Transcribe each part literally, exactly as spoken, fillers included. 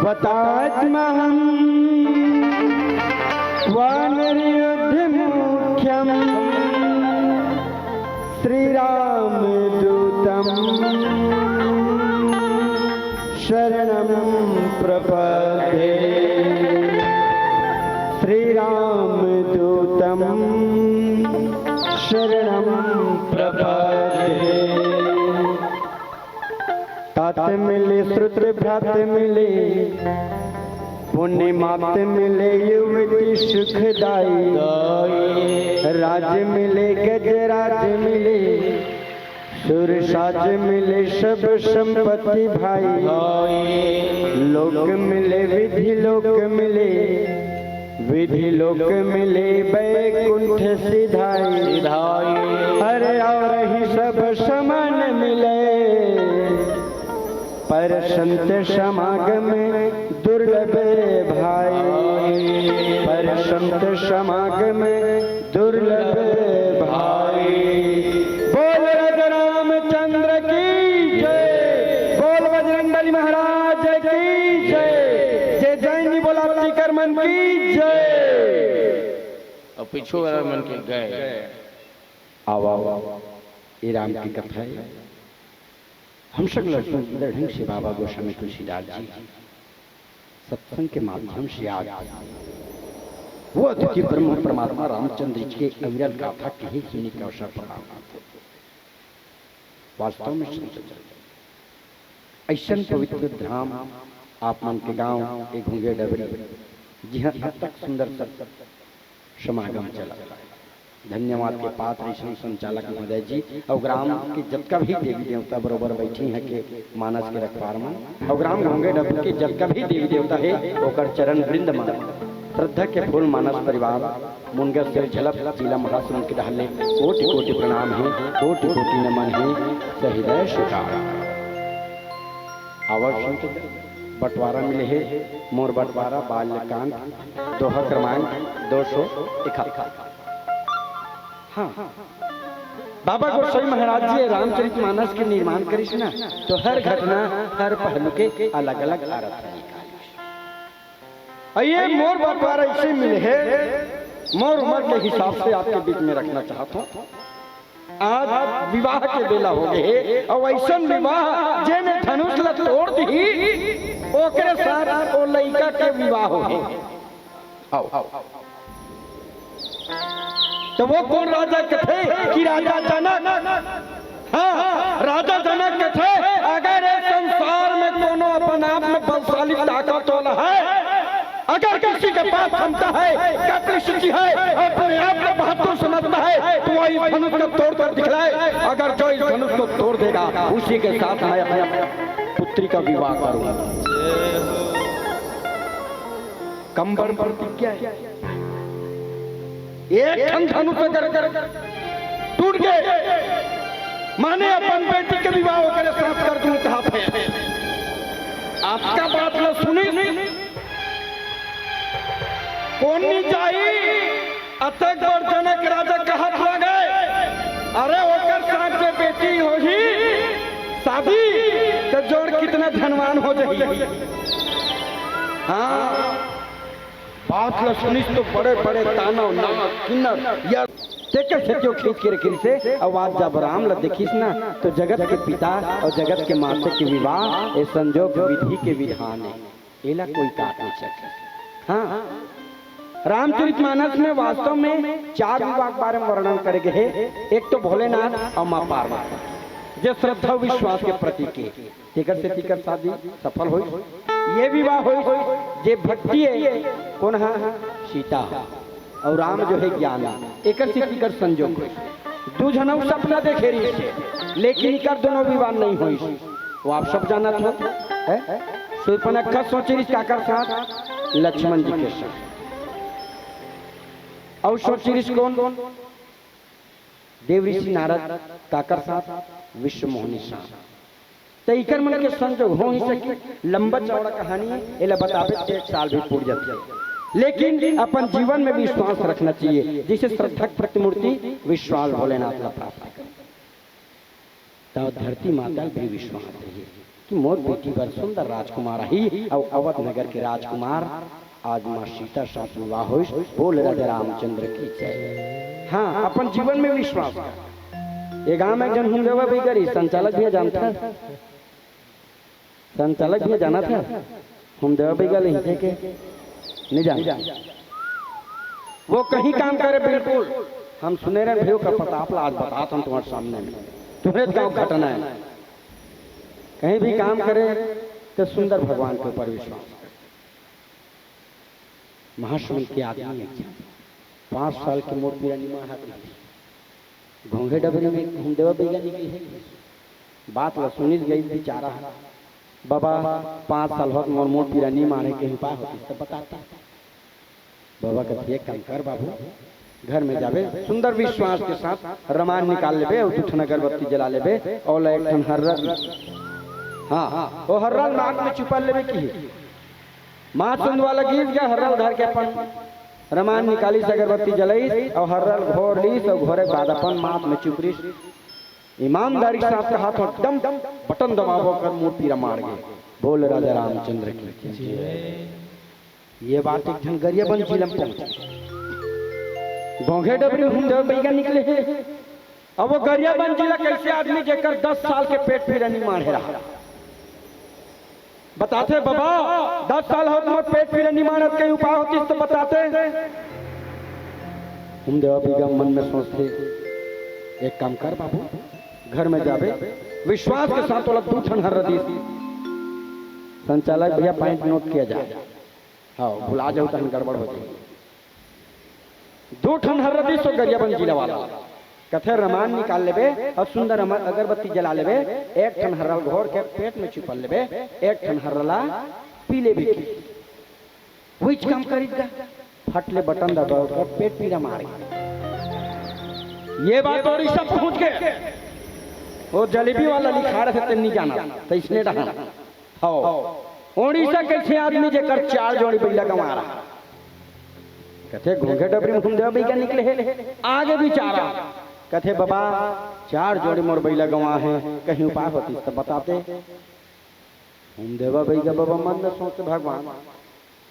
वतात्महं वानरयूथमुख्यं श्रीरामदूतं शरणं प्रपद्ये। श्रीरामदूतं शरणं प्रपद्ये। तात मिले श्रुत भ्रात मिले, पुण्य मात मिले युवती सुखदाई। राज मिले गजराज मिले, सुर साज मिले सब संपत्ति भाई। लोक मिले विधि लोक मिले, विधि लोक मिले बैकुंठ सिधाई। सिधाई। अरे और ही सब समान मिले, पर संत समागम दुर्लभ भाई। पर संत समागम दुर्लभ भाई। बोल राजा रामचंद्र की जय, बोल बजरंगबली महाराज की जय। जे जय नहीं बोला, तिकर मन की जय। और पीछू वाला मन के गए। आओ, आओ, ये राम की कथा है। हम सब लोग सुंदर ढंग से बाबा गोस्वामी तुलसीदास जी सत्संग के माध्यम से आज वो अद्वितीय ब्रह्म परमात्मा रामचंद्र जी के अविरल गाथा के ही सुनने के अवसर प्रदान करते हैं। वास्तव में सुंदर ऐसन पवित्र धाम आप मन के गांव के घुंगे डबरी, जिहां अब तक सुंदर सत समागम चला। धन्यवाद के पात्र ईश्वर संचालक महोदय जी और ग्राम के जतका भी देवी देवता बरोबर बैठी हैं के मानस के रखवार मन और ग्राम घोंगे डब्बू के जतका भी देवी देवता है ओकर चरण वृंद मन श्रद्धा के फूल मानस परिवार मुनगर से झलप जिला महासमुंद के डहले कोटि कोटि प्रणाम है, कोटि कोटि नमन है, सहृदय स्वीकार। आवा संत बंटवारा मिले हे, मोर बंटवारा बाल्यकांड, दोहा क्रमांक दो सौ इकहत्तर। हाँ, बाबा गोसाई महाराज जी रामचरित मानस के निर्माण करिस ना, तो हर घटना, हर पहलू के अलग-अलग अर्थ निकालिस। अउ ये मोर बंटवारा ऐसे मिले हे, मोर उम्र के हिसाब से आपके बीच में रखना चाहत हूँ। आज विवाह के बेला हो गए हे, अउ ऐसन विवाह जेने धनुष ला तोड़ दिही, ओकरे साथ ओ लइका के विवाह हो हे। आओ, आओ। तो वो कौन राजा कथे कि राजा जनक, हाँ, राजा जनक कथे, अगर ये संसार में कोनो अपन आप में बलशाली ताकत वाला है, अगर किसी के पास क्षमता है, capacity है, अपने आप को बहादुर समझता है, तो वही धनुष को तोड़ कर दिखलाए। अगर जो इस धनुष को तोड़ देगा, उसी के साथ मैं अपने पुत्री का विवाह करूंगा। कंबर प्रतिज्ञा है। एक ठन धनुष अगर टूट गए, माने अपन बेटी के विवाह ओकरे साथ कर दूं, कहा थे। आपका बात न सुनी, कोन नी जाही? अतक बड़ जनक राजा कहत लगे, अरे ओकर साथ जे बेटी होही शादी, तो जोड़ कितना धनवान हो जाही। हाँ, बात ल सुनिस तो बड़े बड़े दानव, नाग, किन्नर, यक्ष, तेकर सेती ओ खींच के रखिस हे। अउ आज जब राम ल देखिस ना, तो जगत के पिता अउ जगत के माता के विवाह ए संजोग विधि के विधान हे, एला कोई काट नहीं सके। हाँ, रामचरित मानस में वास्तव में चार विवाह के बारे में वर्णन करे गए हे। एक तो भोलेनाथ अउ माँ पार्वती, जे श्रद्धा विश्वास के प्रतीक हे। तेकर से तेकर शादी सफल होई। ये विवाह होई जे भक्ति हे, कोन हा? सीता। अउ राम जो हे ज्ञान, एकर से तेकर संजोग होई। दू झन अउ सपना देखे रहिस हे, लेकिन इकर दोनों विवाह नहीं होई। वो आप सब जानत हो, है? शूर्पणखा सोचे रहिस काकर साथ? लक्ष्मण जी के साथ। अउ सोचे रहिस कोन? देव ऋषि नारद। काकर साथ? विश्व मोहनी साथ। त इकर मन के संजोग हो ही सके। लंबा चौड़ा कहानी हे, एला बताबे त एक साल भी पूर जाथे, लेकिन अपन जीवन में विश्वास रखना चाहिए, जैसे श्रद्धा के प्रतिमूर्ति विश्वास भोलेनाथ ला प्राप्त करे। त धरती माता भी विश्वास रहिए। मोर बेटी बर सुंदर राजकुमार आही, अउ अवध नगर के राजकुमार आज माँ सीता साथ विवाह होइस। बोल राजा रामचंद्र की जय। हाँ, अपन जीवन में विश्वास कर। ये गांव में एक झन हुमदेवा बइगा रहिस, संचालक भैया जानत हे? संचालक भैया जानत हे? हुमदेवा बइगा ले हिंचे के नहीं जान। वो कहीं काम करे, बिल्कुल। हम सुने रहे भैया का प्रताप ला, आज बतात हन तुम्हारे सामने में। तुम्हारे गांव घटना है, कहीं भी काम करे तो सुंदर भगवान के ऊपर विश्वास करे। महासमुंद के आदमी एक झन पाँच साल के मोर पीरा निमाहत रहिस। घोंघे डबरी में हुमदेवा बइगा निकले हे। बात ला सुनिस गइस बिचारा ह। बाबा, पाँच साल होत मोर, मोर पीरा नी माढ़े, कहीं उपाय होतिस त बताते। बाबा कथे, "एक काम कर बाबू, घर में जाबे, सुंदर विश्वास के साथ रमान निकाल लेबे अउ दू ठन अगरबत्ती जला लेबे, अउ ला एक ठन हर्रा दे।" हाँ, वो हर्रा ल माथ में चुपा लेबे की। माँ चंदवा लगिस गा, हर्रा ल धर के अपन रमान निकालिस, अगरबत्ती जलाइस अउ हर्रा ल घोर लिस अउ घोरे के बाद अपन माथ में चुपरिस। ईमानदारी के साथ कहा तो एकदम बटन दबाबो कर मोर पीरा माढ़ गे। बोल राजा रामचंद्र की जय। ये बात एक झन गरियाबंद जिला में पहुंचे। घोंघे डबरी हुमदेवा बइगा निकले हे। अब वो गरियाबंद जिला कैसे आदमी जेकर दस साल के पेट पीरा नी माढ़े रहा, बताते, "बाबा, दस साल होत मोर पेट पीरा नी माढ़त, कहीं उपाय होतिस त बताते।" हुमदेवा बइगा मन में सोचते, "एक काम कर बाबू, घर में जाबे, विश्वास के साथ ओला दू ठन हर्रा दे।" संचालक भैया, पॉइंट नोट किया जाए। हाँ, भुला जाहू तहन गड़बड़ हो जाही। दू ठन हर्रा दिस ओ गरियाबंद जिला वाला। कथे, "रमान निकाल लेबे अउ सुंदर अमर अगरबत्ती जला लेबे, एक ठन हर्रा ल घोर के पेट में चुपल लेबे, एक ठन हर्रा ला पी लेबे।" वहीच काम करिस गा, फट ले बटन दबा, ओकर पेट पीरा माढ़ गे। ये बात उड़ीसा पहुंच गे। वो जलेबी वाला लिखा रहे थे, नहीं जाना, तो इसने डहान। हव, उड़ीसा कैसे आदमी जेकर चार जोड़ी बइला गंवा रहा। कथे, "घोंघे डबरी में हुमदेवा बइगा निकले हे।" आगे बिचारा, कथे, "बाबा, चार जोड़ी मोर बइला गंवा हे, कहीं उपाय होतिस त बताते।" हुमदेवा बइगा बाबा मन में सोचते, "भगवान,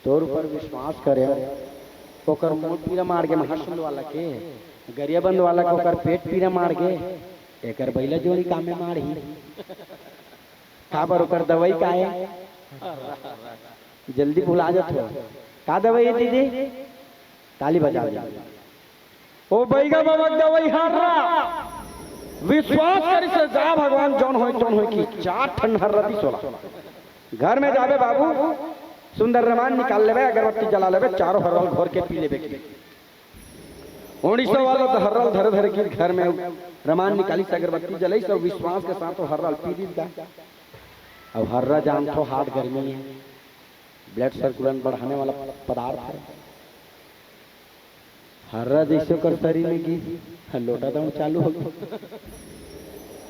तोर ऊपर विश्वास करे, ओकर मोर पीरा माढ़ गे महासमुंद वाला के, गरियाबंद वाला के ओकर पेट पीरा माढ़ गे, एकर बइला जोड़ी कामे माढ़ही?" काबर ओकर दवाई का हे? जल्दी भुला जात हो। का दवाई हे दीदी? ताली बजा दे। ओ बइगा बाबा के दवाई हर्रा। विश्वास करिस हे जा भगवान, जौन होय तौन होय, कि चार ठन हर्रा दिस ओला। घर में जाबे बाबू, सुंदर रमान निकाल लेबे, अगरबत्ती जला लेबे, चारों हर्रा ल घोर के पी लेबे की। उड़ीसा वाला तो हर्रा ल धरे धरे गिस घर में, रमान निकालिस, अगरबत्ती जलाइस अउ विश्वास के साथ वो हर्रा ल पी दिस गा। अब हर्रा जानथो हार्ड गर्मी हे, ब्लड सर्कुलेशन बढ़ाने वाला पदार्थ हे। हर्रा जैसे ओकर शरीर में गिस, लोटा दौड़ चालू हो गे।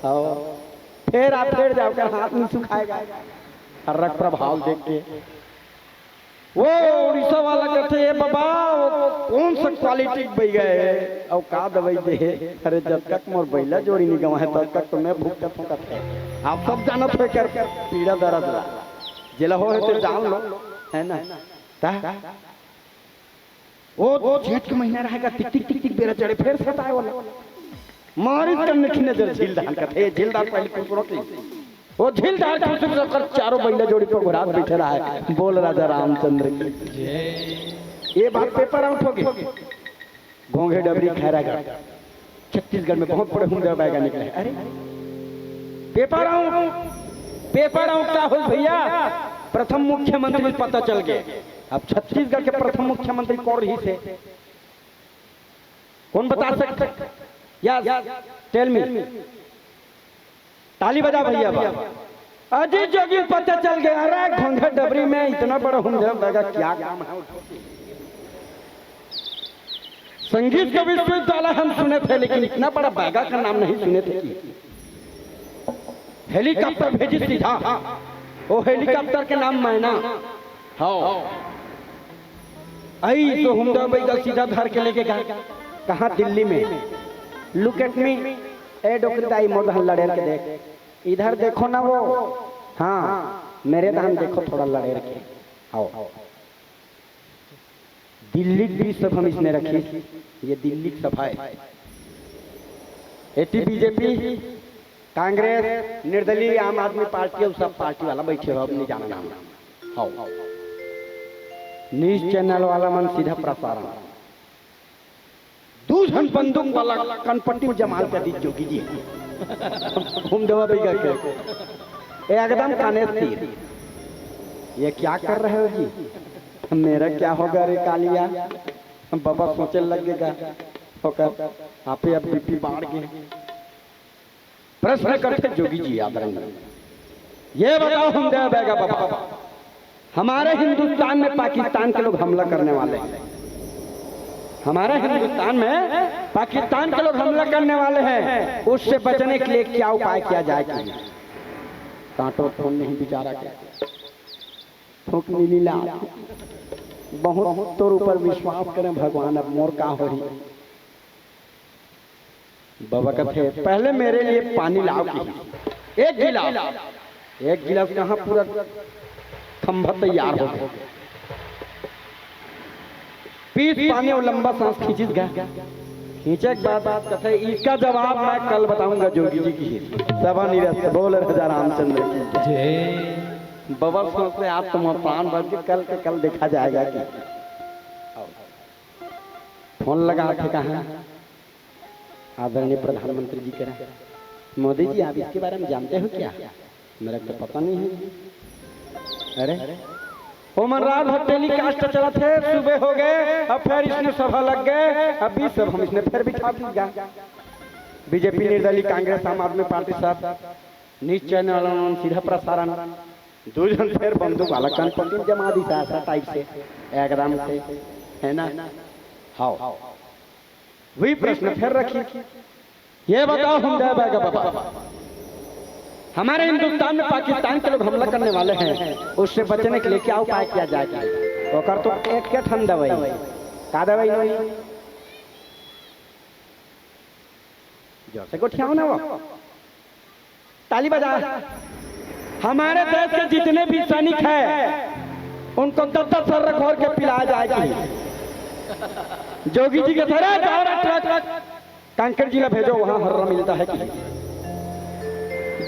अउ फेर आप फेर जाओ, ओकर हाथ नहीं सुखाए गा हर्रा के प्रभाव देख के। वो उड़ीसा वाला कथे, "ए बाबा, वो कौन सा क्वालिटी के बइगा हे, अउ का दवाई दे हे?" "अरे, जब तक मोर बइला जोड़ी नहीं गंवा हे, तब तक तो मैं भुगतत हूँ," कथे। आप सब जानत हो एकर पीड़ा दर्द ला, जेला हो हे ते जान लो, है ना? ता वो जेठ के महीना रहेगा, टिक टिक टिक टिक बेरा चढ़े, फेर सताए वाला। मारिस कन्नखी नजर झीलदार कथे, "झीलदार पहले कुकुरों की।" वो झीलदार खुसुर से ओकर चारों बइला जोड़ी पर घुरात बैठे रहा है। बोल राजा रामचंद्र की। ये बात पेपर आउट हो गई। घोंघे डबरी खैरागढ़, छत्तीसगढ़ में बहुत बड़े हुमदेवा बइगा निकले हैं। अरे, पेपर आउट, पेपर आउट का हो भैया? प्रथम मुख्यमंत्री पता चल गए। अब छत्तीसगढ़ के प्रथम मुख्यमंत्री कौन रहिस हे? कौन बता सकते? Yes, tell me. ताली बजा भैया बा। अजीत जोगी पता चल गया, अरे घोंघे डबरी में इतना बड़ा हुमदेवा बइगा, क्या काम है? संगीत का विश्वविद्यालय हम सुने थे, लेकिन इतना बड़ा बइगा का नाम नहीं सुने थे कि हेलीकॉप्टर भेजी सीधा, वो हेलीकॉप्टर के नाम मैना। हाँ, आई तो हुमदेवा बइगा सीधा धर के लेके गा। कहाँ? दिल्ली में। लुक एट मी, ए डोकरी दाई, मोर धन लड़ेल के देख, इधर देखो ना, वो हाँ, मेरे धान देखो थोड़ा लड़े रखे। आओ, दिल्ली की सभा में इसने रखी, ये दिल्ली की सभा है। एटी बीजेपी, कांग्रेस, निर्दलीय, आम आदमी पार्टी, अउ सब पार्टी वाला बैठे हो, अब नहीं जाना नाम। आओ, न्यूज चैनल वाला मन सीधा प्रसारण। दू झन बंदूक वाला कनपट्टी में जमाल कर दी जोगी जी। घूम देवा बेगा के एकदम काने तीर। ये क्या कर रहे हो जी? मेरा क्या होगा रे कालिया? बाबा सोचे लगेगा, ओकर आपे अब बीपी बाढ़ गए। प्रश्न करते जोगी जी आदरणीय, ये बताओ हम दे बेगा बाबा, हमारे हिंदुस्तान में पाकिस्तान के लोग हमला करने वाले हैं, हमारे हिंदुस्तान में पाकिस्तान के लोग हमला करने वाले हैं, उससे बचने के लिए क्या उपाय किया जाए? कि काटो फोन नहीं बेचारा के, फूंक मिली ला। बहुत तोर ऊपर विश्वास करें भगवान, अब मोर का होही? बाबा कथे, "पहले मेरे लिए पानी लाओ।" कि एक गिलास, एक गिलास कहाँ, पूरा खंभा तैयार हो गया। पीस पानी और लंबा सांस खींचिस गा। खींचे के बाद, बाद कथे, "इसका जवाब मैं कल बताऊंगा जोगी जी की।" सभा निरस्त। बोल राजा रामचंद्र की जय। बाबा सोचते, "आज तो मैं प्राण बच गए, कल के कल देखा जाएगा।" कि फोन लगा थे कहाँ? आदरणीय प्रधानमंत्री जी करा, "मोदी जी, आप इसके बारे में जानते हो क्या? मेरा तो पता नहीं है।" अरे, ओमन रात भर टेलीकास्ट चलत हे, सुबह हो गए, अब फिर इसने सभा लग गए, अब बीच सभा में इसने फिर बिठा दी गा। बीजेपी, निर्दलीय, कांग्रेस, आम आदमी पार्टी सब न्यूज चैनल वाला मन सीधा प्रसारण, दू झन फिर बंदूक वाला कनपट्टी में जमा दी ऐसा टाइप से, एकदम से, है ना? हाव। वही प्रश्न फिर रखी, ये बताओ हम दे बेगा बाबा, हमारे हिंदुस्तान में पाकिस्तान के लोग हमला करने वाले हैं, उससे बचने के लिए क्या उपाय किया जाए? ओकर तो एक के ठन दवाई, का दवाई नहीं? जोर से गोठियाओ ना वो। ताली बजा। हमारे देश के जितने भी सैनिक हैं, उनको दस दस सर्र घोर के पिलाया जाए कि जोगी जी के तरह जाओ रे ट्रक, कांकेर जिला भेजो, वहां हर्रा मिलता है कि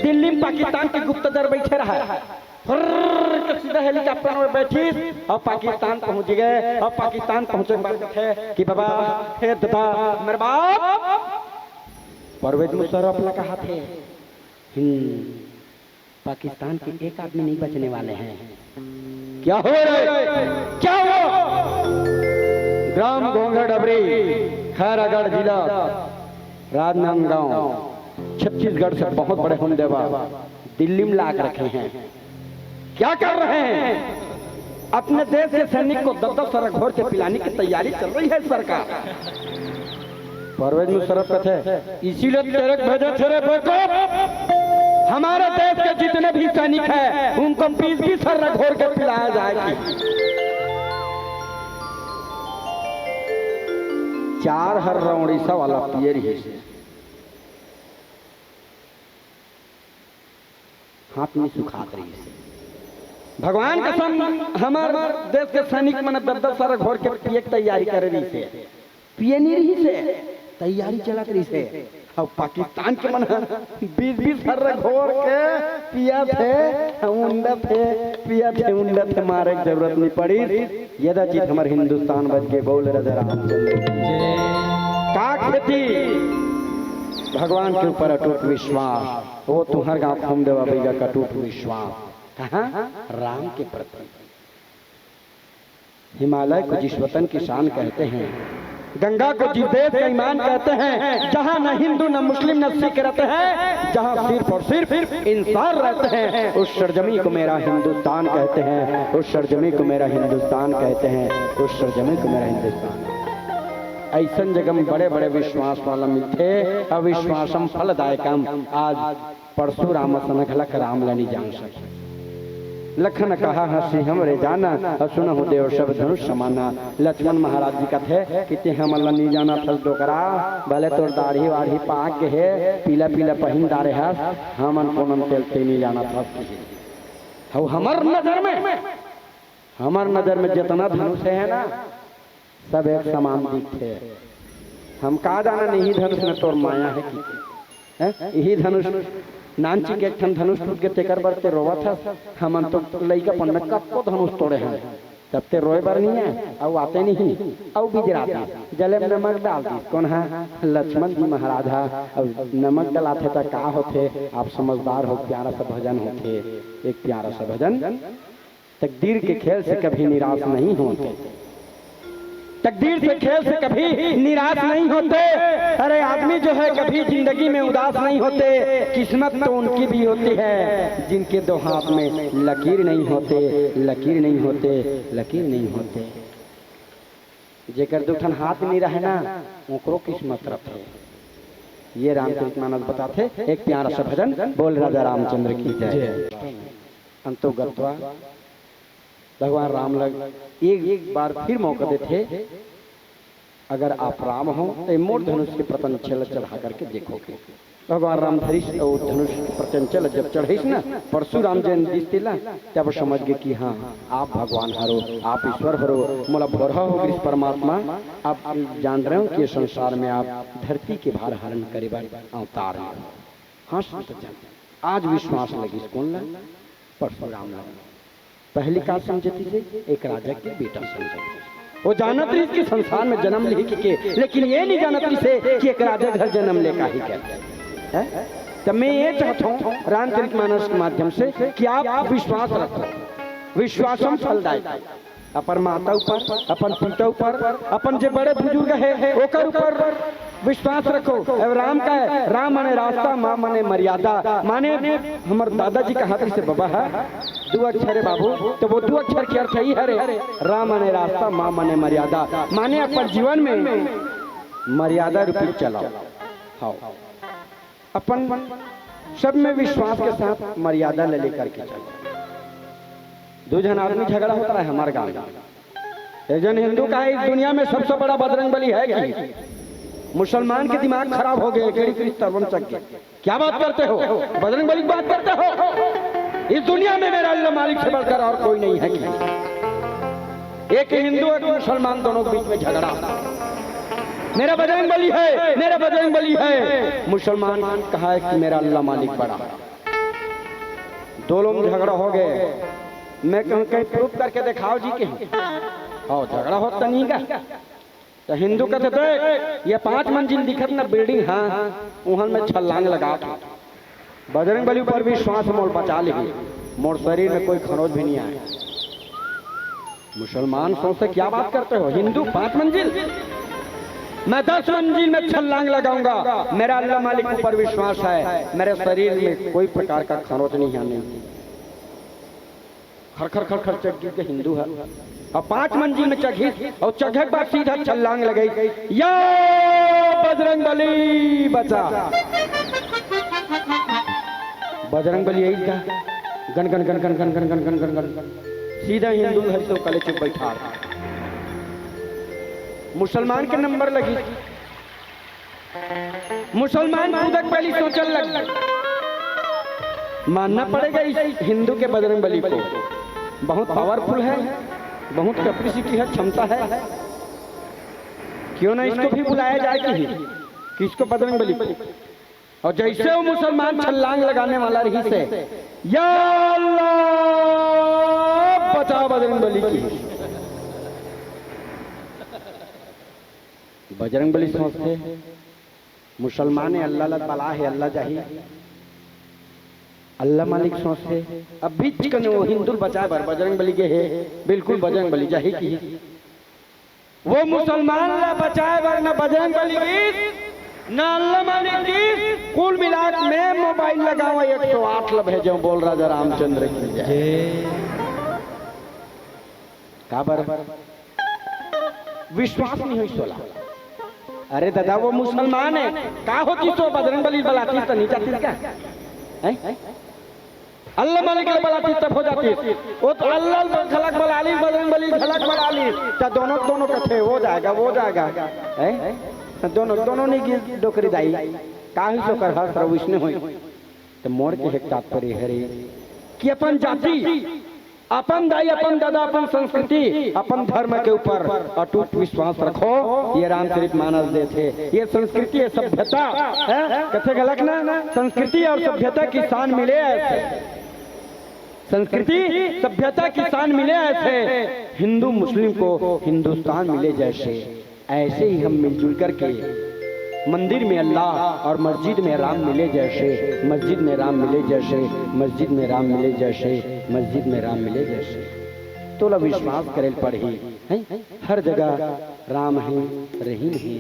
दिल्ली में पाकिस्तान के गुप्तचर बैठे रहा है। फुर्र के सीधा हेलीकॉप्टर में बैठी और पाकिस्तान पहुंच गए। और पाकिस्तान पहुंचे के बाद कथे कि बाबा, हे दादा, मेरे बाप, परवेज मुशर्रफ ला कहा थे, हम्म, पाकिस्तान के एक आदमी नहीं बचने वाले हैं। क्या हो रहे, क्या हुआ? ग्राम घोंघा डबरी, खैरागढ़ जिला, राजनांदगांव, छत्तीसगढ़ से बहुत बड़े होम देवा दिल्ली में लाग रखे हैं। क्या कर रहे हैं? अपने देश के सैनिक को दस दस सर्र घोर के पिलाने की तैयारी चल रही है सरकार। परवेज मुशर्रफ कथे, इसीलिए तेरे को भेजे थे रे बेवकूफ। हमारे देश के जितने भी सैनिक हैं, उनको बीस बीस सर्र घोर के पिलाया जाए कि चार हर रौड़ीसा वाला पिए रहिस। हाथ में सुखात रहिस। भगवान कसम, हमर देश के सैनिक मन दस दस सर्र घोर के पिए के तैयारी करे रहिस हे। पिए नहीं रहिस हे, तैयारी चलत रहिस हे। अब पाकिस्तान के मन बीस बीस सर्र घोर के पियत हे, उंडत हे, पियत हे, उंडत हे, मारे के जरूरत नहीं पड़ी। यदा जीत हमर हिंदुस्तान बच के बोल राजा रामचंद्र की। का खेती? भगवान के ऊपर अटूट विश्वास, वो तुहर गांव घूम देवा बेगा का अटूट विश्वास। कहाँ? राम के प्रति। हिमालय को जिस वतन की शान कहते हैं, गंगा को जिस देश का ईमान कहते हैं, जहाँ न हिंदू, न मुस्लिम, न सिख रहते हैं, जहाँ सिर्फ और सिर्फ इंसान रहते हैं, उस सरजमी को मेरा हिंदुस्तान कहते हैं, उस सरजमी को मेरा हिंदुस्तान कहते हैं, उस सरजमी को मेरा हिंदुस्तान। ऐसन जगह में बड़े बड़े विश्वास वाला मिलथे, अविश्वासम फलदायकम। आज परशुराम असन घलक राम ल नी जान सके। लखन कहा हँसी हमरे जाना, अउ सुनहु देव सब धनुष समाना। लक्ष्मण महाराज जी कथे कि ते हमन ल नी जानत हस डोकरा, भले तोर दाढ़ी वाढ़ी पाक गे हे, पीला पीला पहिन डारे हस, हमन कोनन तेल ते नी जानत हस किहे। अउ हमर नजर में, हमर नजर में जितना धनुष हे ना, सब एक समान दिखथे। हम का जानन, इही धनुष में तोर माया हे कि, हैं? इही धनुष, नानचिक एक ठन धनुष टूट गे, तेकर बर ते रोवत हस। हमन तो लइकापन में कतको धनुष तोड़े हन, तब ते रोए बर नइ आय, अउ आते नहीं, अउ बिजरात दिस, जले में नमक डाल दिस। कोन हा? लक्ष्मण जी महाराज हा। अउ नमक डलाथे त का होथे? आप समझदार हो, प्यारा सा भजन होथे, एक प्यारा सा भजन। तकदीर के खेल से कभी निराश नहीं होते, तकदीर से खेल से कभी निराश नहीं होते। अरे, आदमी जो है कभी जिंदगी में उदास नहीं होते। किस्मत तो उनकी भी होती है जिनके दो हाथ में लकीर नहीं होते, लकीर नहीं होते, लकीर नहीं होते। जेकर दू ठन हाथ नहीं रहे ना, ओकरो किस्मत रथे। ये रामचरित मानस बताथे एक प्यारा सा भजन। बोल राजा रामचंद्र की जय। जय। अंतो गत्वा भगवान राम लग एक, एक बार फिर मौका देथे, अगर आप राम हो तो मोर धनुष के प्रत्यंच ल चढ़ा करके देखोगे। भगवान राम धरिस अउ धनुष के प्रत्यंच ल जब चढ़िस न, परशुराम जैन दिस तेला, तब समझ गे कि हाँ, आप भगवान हरो, आप ईश्वर हरो, मोला भोरहा हो गिस परमात्मा। आप जान रहे हो कि संसार में आप धरती के भार हरण करे बर अवतार ले। हाँ, संत जन, आज विश्वास लगिस कोन ला? परशुराम ला। पहली का समझे रिहिसे? एक राजा के बेटा समझे रिहिसे। वो जानत रिहिसे कि संसार में जन्म लिही के, लेकिन ये नहीं जानत रिहिसे कि एक राजा घर जन्म ले काहे के। हैं? तो मैं ये चाहता हूँ रामचरित मानस के माध्यम से कि आप विश्वास रखो, विश्वासम फलदायक। अपन माता ऊपर, अपन पिता ऊपर, अपन जे बड़े बुजुर्ग हे ओकर ऊपर विश्वास रखो। अब राम का है, राम माने रास्ता, माँ माने मर्यादा। माने हमर दादाजी कहा रिहिसे, बबा है दू अक्षर हे बाबू, तो वो दू अक्षर के अर्थ ही हरे, राम माने रास्ता, माँ माने मर्यादा। माने अपन जीवन में मर्यादा रूपी चलाओ। हाँ, अपन सब में विश्वास के साथ मर्यादा ले लेकर के चलो। दू झन आदमी झगड़ा होता है हमारे गांव में। एक जन हिंदू कहा, इस दुनिया में सबसे बड़ा बजरंग बली है कि? मुसलमान के दिमाग खराब हो गए, केड़ी केड़ी तरवन चक गए। क्या बात करते हो? बजरंग बली की बात करते हो? इस दुनिया में मेरा अल्लाह मालिक से बढ़कर और कोई नहीं है कि? एक हिंदू, एक मुसलमान, दोनों के बीच में झगड़ा। मेरा बजरंग बली है, मेरा बजरंग बली है। मुसलमान कहा है कि मेरा अल्लाह मालिक बड़ा। दो लोग झगड़ा हो गए। मैं कहूँ, कहीं प्रूफ करके दिखाओ जी, कहीं। हाँ, झगड़ा होता नहीं का? तो हिंदू कहते, देख, ये पांच मंजिल दिखत ना बिल्डिंग, हाँ, उहन में छलांग लगा के बजरंग बली ऊपर विश्वास मोर बचा लिही, मोर शरीर में कोई खरोच भी नहीं आए। मुसलमान सोचते, क्या बात करते हो हिंदू, पांच मंजिल? मैं दस मंजिल में छलांग लगाऊंगा, मेरा अल्लाह मालिक ऊपर विश्वास है, मेरे शरीर में कोई प्रकार का खरोच नहीं आने। खर खर खर खर चघिस हिंदू ह। अउ पांच मंजिल में चघिस अउ चघे के बाद सीधा छलांग लगाइस, या बजरंग बली बचा। बजरंग बली आइस गा, gun gun gun gun gun gun gun gun gun gun, सीधा हिंदू धर के कलेचुप बैठा। मुसलमान के नंबर लगिस। मुसलमान कूदक पहली सोचन लग गए, मानना पड़ेगा इस हिंदू के बजरंग बली को, बहुत पावरफुल है, बहुत कैपेसिटी है, क्षमता है। क्यों ना इसको भी बुलाया जाए कि, कि इसको बजरंग बली को। और जैसे वो मुसलमान छलांग लगाने वाला रहिसे, या अल्लाह बचा बजरंग बली की। बजरंग बली सोचते, मुसलमान हे, अल्लाह ला बला हे, अल्लाह जाही। अल्लाह मालिक सोचते, अब बीच कने वो हिंदू बचाए बर बजरंग बली गे हे, बिल्कुल बजरंग बली जाही कि। वो मुसलमान ला बचाए बर न बजरंग बली गिस, न अल्लाह मालिक गिस, कुल मिला के मैं मोबाइल लगावा एक सौ आठ ला भेजो, बोल राजा रामचंद्र की जय। काबर? विश्वास नहीं होइस ओला। अरे दादा, वो मुसलमान हे, का होतिस तो बजरंग बली बलातिस त नहीं जातिस का? हैं? अल्लाह मालिक ल बलातिस तब हो जातिस। वो तो अल्लाह ल घलक बला लिस, बजरंग बली घलक बला लिस, त दोनों, दोनों कथे, "वो जाएगा, वो जाएगा।" हैं? त दोनों, दोनों नहीं गिर डोकरी दाई। का होइस ओकर हस रविश ने होई। त मोर के एक तात्पर्य हरे, कि अपन जाति, अपन दाई, अपन ददा, अपन संस्कृति, अपन धर्म के ऊपर अटूट विश्वास रखो। ये रामचरित मानस देथे, ये संस्कृति, ये सभ्यता, हैं? कथे घलक ना, संस्कृति और सभ्यता की शान मिले ऐसे, संस्कृति सभ्यता की शान मिले ऐसे, हिंदू मुस्लिम को हिंदुस्तान मिले जैसे। ऐसे ही हम मिलजुल करके मंदिर में अल्लाह और मस्जिद में राम मिले जैसे, मस्जिद में राम मिले जैसे, मस्जिद में राम मिले जैसे, मस्जिद में राम मिले जैसे। तोला विश्वास करे ल पड़ही, हैं? हर जगह राम है, रहीम है।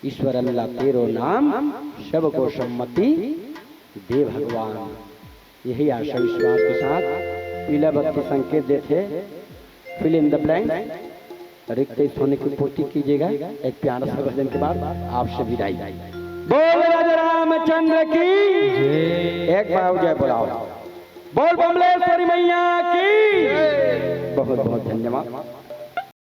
ईश्वर अल्लाह तेरो नाम, सबको सम्मति दे भगवान। यही आशा विश्वास के साथ पीला बत्ती संकेत देथे। Fill in the blank। रिक्त स्थानों की पूर्ति कीजिएगा। एक प्यारा सा भजन के बाद आपसे विदाई। बोल राजा रामचंद्र की। एक बार जय बुलाओ। बोल बमलेश्वरी मैया की। बहुत बहुत धन्यवाद।